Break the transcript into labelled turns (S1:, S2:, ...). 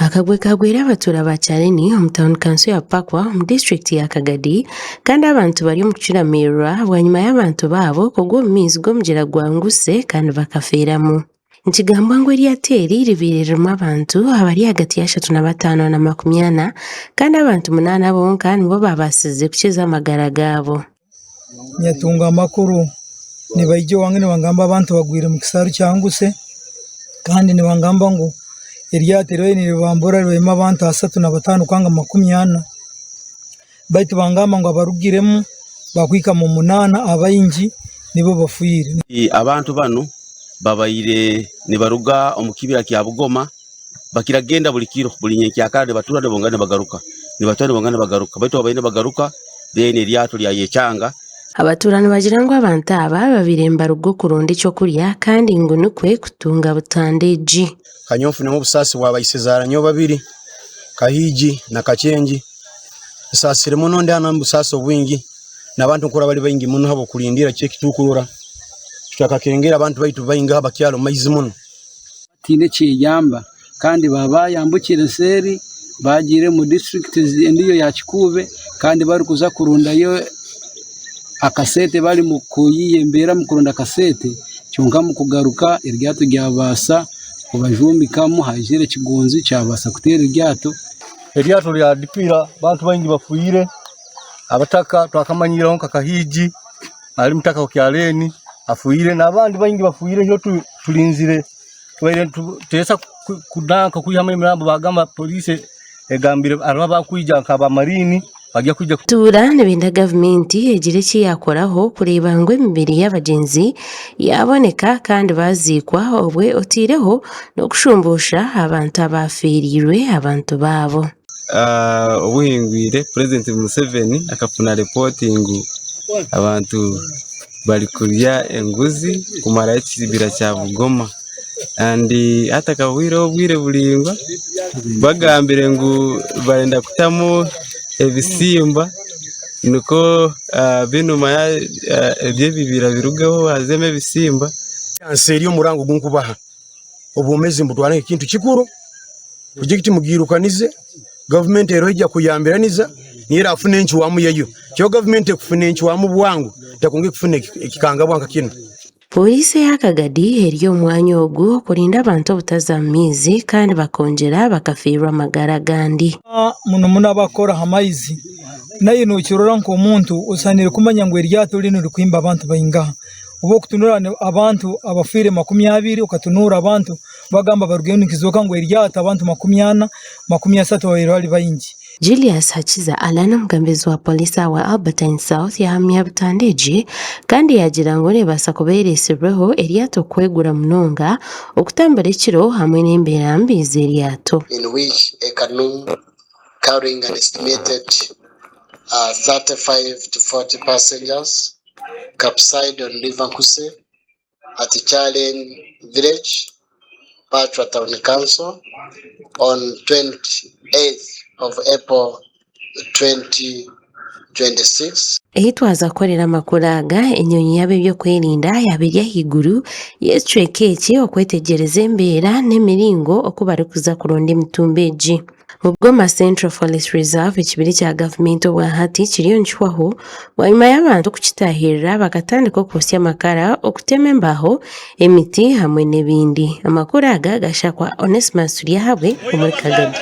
S1: Akagwe kagwire abatuura ba Kyaleni omu tauni kanso ya Pakwa omu disiturikiti ya Kagadi kandi abantu bari omu kucuramiirira bwanyima y'abantu baabo kugwa omu maizi g'omugyera gwa Nguse kandi bakafeeramu. Nikigambwa ngu eryato eri ribaire ririmu abantu abari ahagati y'ashatu na bataano na 40 kandi abantu munaana bonka nibo baabaasize kukiza amagara gaabo.
S2: Nyatunga amakuru nibaija owange nibangamba abantu bagwire omu kisaaru kya Nguse kandi nibangamba ngu eryato eribabaire niribambura ririmu abantu 35 kwanga 40 baitu bangamba ngu abarugiremu bakuhika omu munaana abaingi nibo bafiire.
S3: Abantu banu babaire nibaruga omu kibira kya Bugoma bakira kugenda buri kiro buri nyenkyakara nibatuura nibongera nibagaruka, nibatuura nibongera nibagaruka baitu obu babaire nibagaruka then eryato ryayekyanga.
S1: Abatuura nibagira ngu abantu aba babaire nibaruga okuronda ekyokurya kandi ngu nikwo kutunga butanda egi.
S4: Nka nyowe nfunemu obusaasi bwa baishezaara nyowe babiri, Kahiigi na Kakyengi. Nsaasire muno ndi hanu omu busaasi obwingi n'abantu nkurora bari baingi muno ahabw'okurindiira kiki eki turikuroora. Tutakakengera abantu baitu baingi aha bakyari omu maizi muno.
S5: Tihaine ekyeyamba kandi baaba bayambukire seeri bagiire omu disiturikiti endiijo eya Kikuube kandi barikuza kurundayo akasente bari omu kuyiiya embeera omu kuronda akasente kwonka omu kugaruka eryato ryabaasa kubajumbikamu haizire ekigonzi kyabaasa kuteera eryato.
S6: Eryato ryadipira abantu baingi bafiire, abataka twakamanyireho nka Kahiigi ari mutaka wa Kyareni afiire n'abandi baingi bafiire hati turinzire tubaire nituteesa kunanka kwihamu emirambo bagamba poliisi egambire hariho abakwija nka aba mariini bagya kwija.
S1: Abatuura nibenda gavumenti egire eki yaakoraho kureeba ngu emibiri y'abagyenzi yaaboneka kandi baaziikwa obwe oteireho n'okushumbuusha abantu abaafeereirwe abantu baabo.
S7: Obuhingwire Purezidenti Museveni akafuna ripooti ngu abantu barikurya enguzi kumaraho ekibira kya Bugoma kandi hatakahwireho obwire buraingwa bagambire ngu barenda kutamu ebisimba nikwo binuma eby'ebibira birugeho hazemu ebisimba.
S4: Nseeri omurango ogu nkubaha, obwomeezi mbutwara nk'ekintu kikuru. Purojekiti mugiirukanize, gavumenti eriho eija kuyambiraniza niyo erafuna encwamu yayo. Kyo gavumenti ekufuna encwamu bwangu takunga ekufuna ekikangabwa nka kinu.
S1: Pooriisi eya Kagadi eri omu mwanya ogu okurinda abantu obutaza mu maizi kandi bakongyera bakafeerwa amagara agandi.
S2: Muno muno abakukora aha maizi naiwe nokirora nk'omuntu osaanire kumanya ngu eryato rinu rikuhimba abantu baingaha. Obu okutunura abantu abafiire 20 okatunuura abantu bagamba barugireyo nikizooka ngu eryato abantu 40, 30 babaire bari baingi.
S1: Julius Hakiza Allan omugambizi wa Poliisi awa Albertine South yahamya butanda egi kandi yaagira ngu nebaasa kuba ereetsirweho eryato kwegura munonga, okutambura ekiro hamwe n'embeera mbi z'eryato.
S8: in which a canoe carrying an estimated 35 to 40 passengers capsized on River Nkuse at Kyalen Village, Pachwa Town Council on 28th of April 2026.
S1: Ahi twaza kukorera amakuru aga, enyonyi y'ab'ebyokwerinda yaaba eri ahaiguru y'ekicweka eki okwetegyereza embeera n'emiringo oku barikuza kuronda emitumbi egi. Bugoma Central Forest Reserve ekibira ekya gavumenti obwahati kiriyo nikihwaho bwanyima y'abantu kukitahirira bakatandika okwotsya amakara, okutema embaho, emiti hamwe n'ebindi. Amakuru aga gashakwa Onesmus Turyahabwe omuri Kagadi.